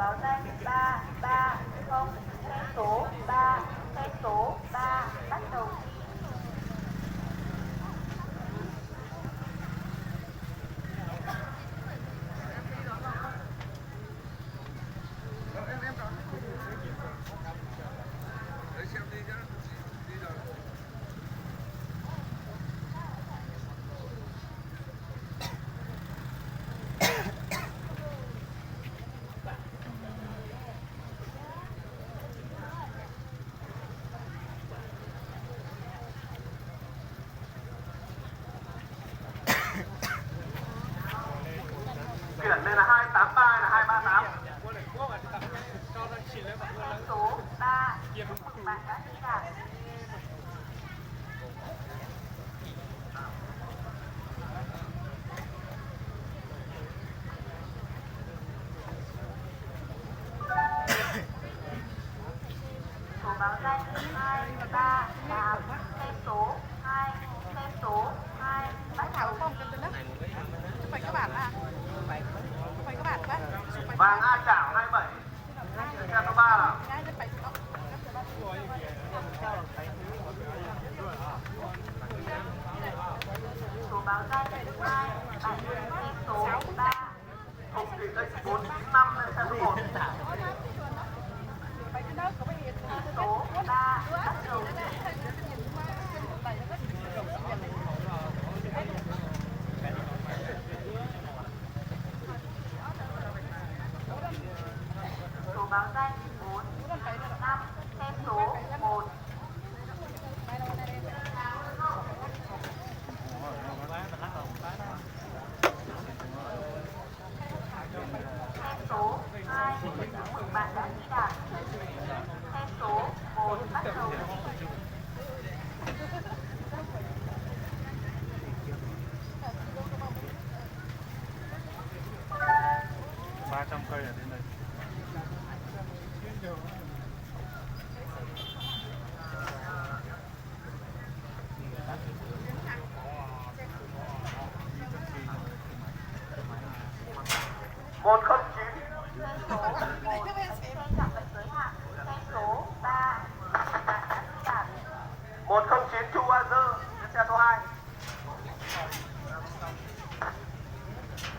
Báo danh ba ba không, xe số ba, xe số ba, bắt đầu đi. Chuyển này là hai tám ba hay là hai ba tám? Số ba, chúc mừng bạn đã đi vào. Số báo danh hai ba tám, xe số hai, xe số hai, bắt đầu đi. Vàng A Trảo hai bảy, xe số ba là. Số báo danh hai bảy, xe số ba. Hùng Thủy Tây bốn chín năm, xe số một. Xe số ba, bắt đầu. Số báo danh bốn năm, xe số một. Xe số hai, chúc mừng bạn đã đi vào. Xe số một, bắt đầu. Ba trăm cây ở trên đây. Một không chín. Một không chín Chu A Dơ, xe số hai.